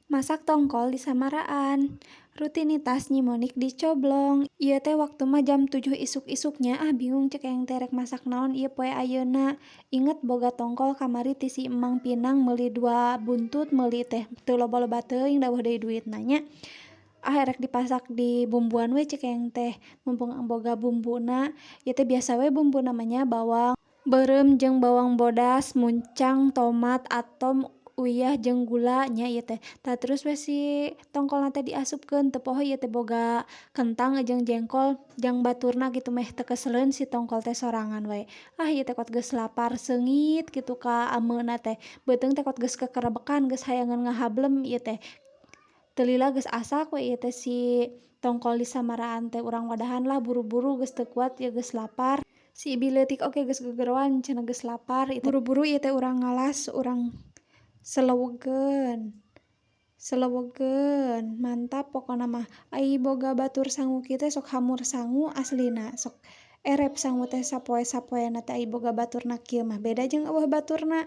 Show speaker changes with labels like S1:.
S1: Masak tongkol di Samaraan. Rutinitas Nyi Monik di Coblong. Ieu teh waktu mah jam 7 isuk-isuk nya, ah, bingung cek aing teh rek masak naon ieu poe ayeuna. Inget boga tongkol kamari ti si Emang Pinang, meuli dua buntut, meuli teh teu loba-loba teuing, da euweuh deui duitna nya. Ah, erek dipasak di bumbuan we cek aing teh, mumpung boga bumbuna. Ieu teh biasa we bumbuna mah nya, bawang beureum jeung bawang bodas, muncang, tomat, atom, uyah jeung gula nya ieu teh. Tah, terus we si tongkolna teh diasupkeun. Teu poho ieu teh boga kentang jeung jengkol jang baturna kitu, meh teu keseleun si tongkol teh sorangan wae. Ah, ieu teh kot geus lapar seungit kitu ka ameuna teh, beuteung teh kot geus kekerebekan, geus hayangeun ngahablem ieu teh. Teu lila geus asak we ieu teh si tongkol di samaraan teh. Urang wadahan lah buru-buru, geus teu kuat ieu, geus lapar. Si ibi leutik oge geus gegeroan cenah, geus lapar. Buru-buru ieu teh urang ngalas, urang selewegeun selewegeun, mantap pokona mah. Ai boga batur sangu kieu teh sok hamur sangu, aslina sok erep sangu teh sapoe-sapoena teh ai boga baturna kieu mah, beda jeung euweuh baturna.